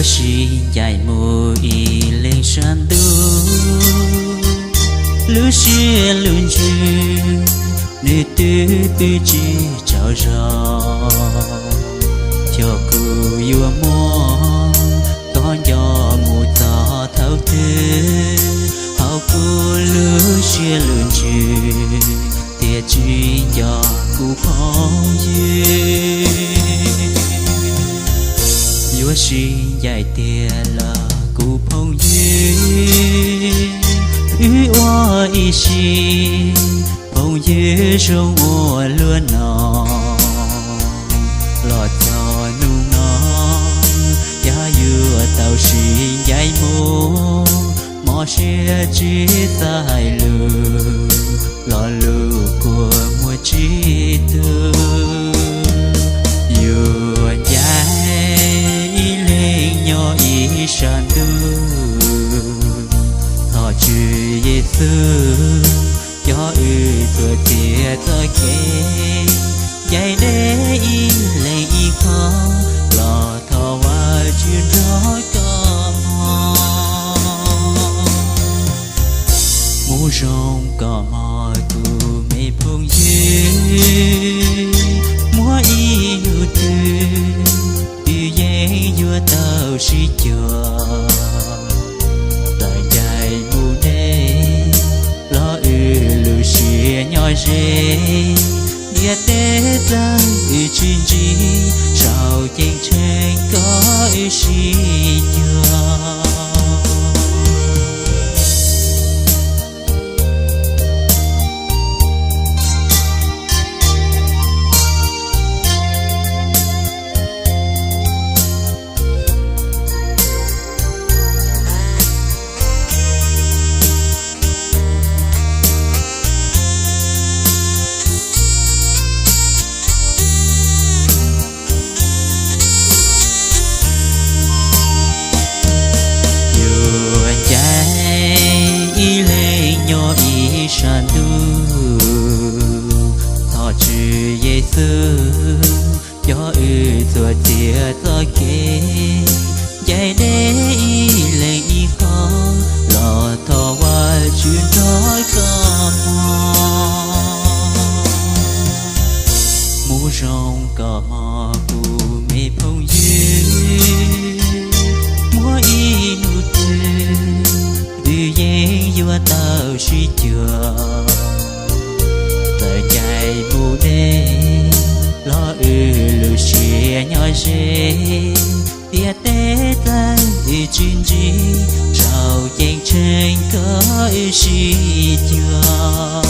Sib ncaim mus ib leeg sab ntuj, lub siab lub ntsws nws twb pw tsis tsaug zog. Xyov kuv yuav muaj koj nco mus txog thaum twg, hauv kuv lub siab lub ntsws thiaj tsis nco kuv phooj ywg. Yuav sib ncaim tiag los kuv phooj ywg, wb ua ib sim phooj ywg zoo ua luaj no. Los txog hnub no, yog yuav tau sib ncaim mus, mob siab tsis xav hais lus, lo lus kua muag tsis tu. Yuav ncaim ib leeg nyob ib sab ntuj, thov Tswv Yexus coj wb txuas txiav txoj kev, ncaim deb ib leeg ib qho, los thov Vajtswv nrog koj mog. Mus zoo koj mog kuv me phooj ywg, muaj ib hnub twg wb yeej yuav tau sib cuag. Txawm ncaim mus deb los wb lub siab nyob ze, ntiaj teb txawv wb tsis ntsib, tsuas ceeb tsheej kom wb sib cuag. Yuav ncaim ib leeg nyob ib sab ntuj, thov Tswv Yexus coj wb txuas txiav txoj kev, ncaim deb ib leeg ib qho, los thov Vajtswv nrog koj mog. Mus zoo koj mog kuv me phooj ywg, muaj ib hnub twg wb yeej yuav tau sib cuag. Txawm ncaim mus deb los wb lub siab nyob ze, ntiaj teb txawv wb tsis ntsib, tsuas ceeb tsheej kom wb sib cuag.